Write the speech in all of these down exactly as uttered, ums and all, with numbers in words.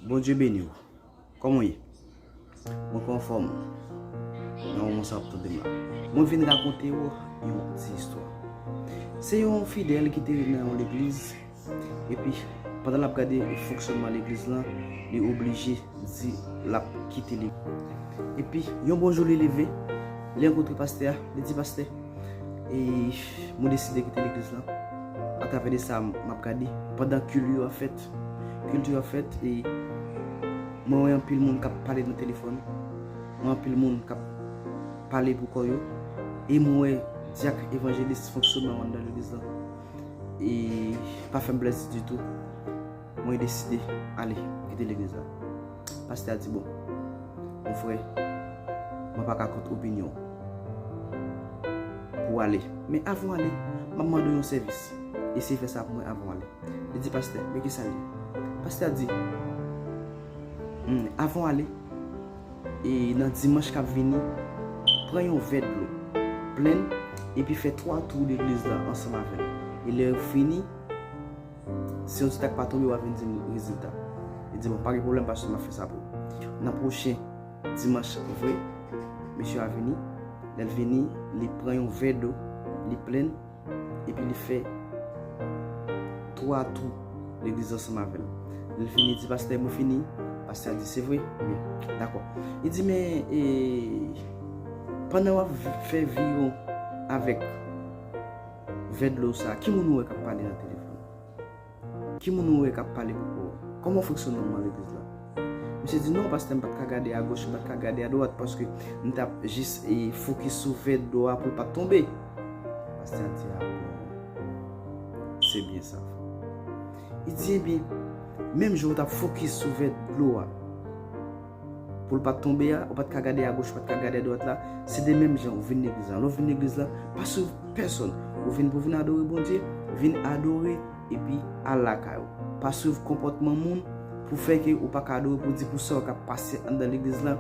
Bondye beni w. Kòman w ye? Mwen konfòm. Nan moman sa w ap tande m la. Mwen vin rakonte w yon ti istwa. Se yon fidèl ki te nan yon legliz. Epi, pandan l ap gade fonksyònman legliz lan, li oblije di l ap kite legliz. Epi, yon bon jou li leve, li rankontre pastè a, li di, "Pastè, e mwen deside kite legliz lan." Atravè de sa, m ap gade, pandan kilti yo ap fèt, kilti yo ap fèt, e mwen wè anpil moun k ap pale nan telefòn, mwen wè anpil moun k ap pale pou kò yo, e mwen wè dyak, evanjelis, fonksyonè anndan legliz lan. E pa fè m plezi ditou. Mwen deside ale kite legliz la. Pastè a di, "Bon, mon frè, mwen pa ka kont opinyon pou w ale. Men avan w ale, m ap mande w yon sèvis. Eseye fè sa pou mwen avan w ale." Li di, "Pastè, men ki sa l ye?" Pastè a di, "Hmm, avan w ale, e nan dimanch k ap vini, pran yon vè dlo plen, epi fè twa tou legliz la ansanm avè l. E lè w fini, si yon ti tak pa tonbe, w a vin di m rezilta." Li di, "Bon, pa gen pwoblèm, pastè, m ap fè sa pou ou." Nan pwochen dimanch vre, mesye a vini. Lè l vini, li pran yon vè dlo, li plen, epi li fè twa tou legliz ansanm avè l. Lè l fini, di, "Pastè, mwen fini." Pastè a di, "Se vre?" "Wi." "Dakò." Li di, "Men, e, pandan w ap fè viyon avèk vè dlo sa, ki moun ou wè k ap pale nan telefòn? Ki moun ou wè k ap pale pou kò w? Kòman fonksyònman legliz la?" Misye di, "Non, pastè, m pa t ka gade agoch, m pa t ka gade adwat, paske m t ap jis, e, fokis sou vè dlo a pou l pa t tonbe." Pastè a di, "A bon, se byen sa." Li di, "Ebyen, menm jan w t ap fokis sou vè dlo a pou l pa t tonbe a, ou pa t ka gade agoch, ou pa t ka gade adwat la, se de menm jan ou vin legliz la. Lè w vin legliz la, pa swiv pèsonn. Ou vin pou vin adore Bondye, vin adore epi al lakay ou. Pa swiv konpòtman moun pou fè ke ou pa ka adore, pou di pou sa w k ap pase anndan legliz la,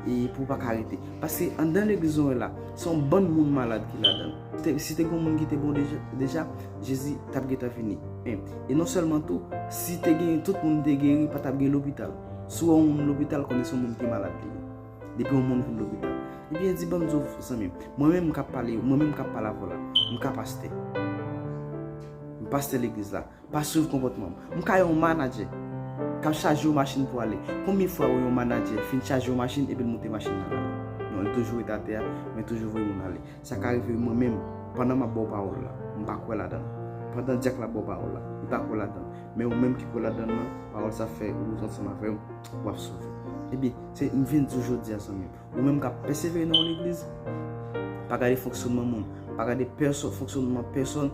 e pou w pa ka rete." Paske anndan legliz nou wè la, se yon bann moun malad ki ladan l. Te- Si te gen yon moun ki te bon deja, deja, Jezi t ap gentan vini. E, e non sèlman tou, si te gen tout moun te geri, pa t ap gen lopital. Si w wè yon moun lopital, konnen se yon moun ki malad li ye. Depi yon moun vin lopital. Ebyen, di, "Ban m di w, zanmi m, mwen menm m k ap pale, mwen menm m k ap pale avè w la, m ka pastè. M pastè legliz la. Pa swiv konpòtman m. M ka yon manadjè k ap chaje yon machin pou ale. Konbyen fwa w wè yon manadjè fin chaje yon machin epi l moute machin nan ale? Non, li toujou rete atè a, men toujou voye moun ale. Sa ka rive mwen menm, pandan m ap ba w pawòl la, m pa kwè ladan l. Pandan dyak la ap ba w pawòl la, li pa kwè ladan l. Men ou menm ki kwè ladan l lan, pawòl sa fè wout ansanm avè w, w ap sove." Ebyen, se, m vin di w jodi a, zanmi m, ou menm k ap pèsevere nan yon legliz, pa gade fonksyònman moun, pa gade pèsò- fonksyònman pèsonn,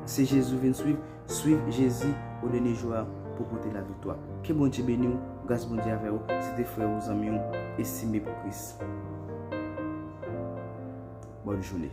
se Jezi w vin swiv, swiv Jezi o dènye jou a pou pote laviktwa. Ke Bondye beni w, gras Bondye avè w, se te frè ou, zanmi w, Estime pou Kris. Bòn jounen.